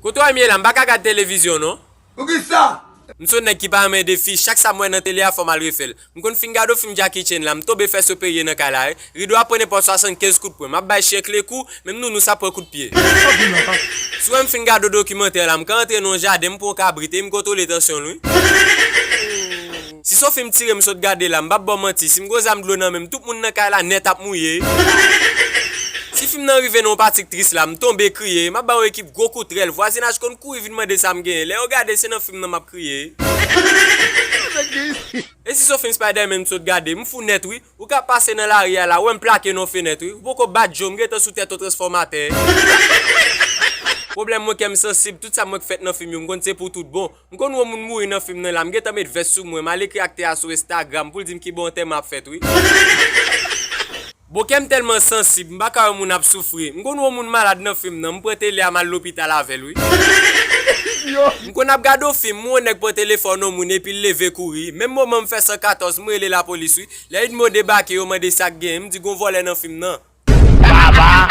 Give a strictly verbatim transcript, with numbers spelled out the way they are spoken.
Kote w ye la, m pa ka gad televizyon non. Poukisa? M se yon nèg ki pa renmen defi, chak sa m wè nan tele a fò m al refè l. M konn fin gade yon fim Jackie Chan la, m tonbe fè soperye nan kay la wi. Rido a pran nenpòt swasannkenz kout pwen, m ap bay chen kle kou, menm nounou sa pran kout pye. Si w wè m fin gade yon dokimantè la, m ka antre nan yon jaden, m pran yon kabrit e m kontwole tansyon l wi. Si se yon fim tire m sot gade la, m p ap ba w manti, si m gon zam dlo nan men m, tout moun nan kay la nèt ap mouye. Si fim nan rive nan yon pati k tris la, m tonbe kriye, m ap ba yon ekip gwo kout rèl, vwazinaj konn kouri vin mande sa m genyen, lè yo gade se nan fim nan m ap kriye. E si se yon fim Spider-Man m sot gade, m fou nèt wi, ou ka pase nan lari a la, wè m plake nan yon fenèt wi, ou poko bat je w, m gentan sou tèt yon transfòmatè. Pwoblèm mwen kè m sansib, tout sa m wè k fèt nan fim yo, m konn se pou tout bon. M konn wè yon moun mouri nan fim nan la, m gentan met vès sou mwen, m al ekri aktè a sou Instagram pou l di m kibò antèman ap fèt wi. Bon, kè m tèlman sansib, m pa ka wè moun ap soufri. M konn wè yon moun malad nan fim nan, m pran tele a m al lopital avè l wi. M konn ap gade yon fim, m wè yon nèg pran telefòn yon moun epi l leve kouri. Menm moman m fè san katòz, m rele lapolis wi. Lè Edmo debake, yo mande sa k genyen, m di gon vòlè nan fim nan. Baba!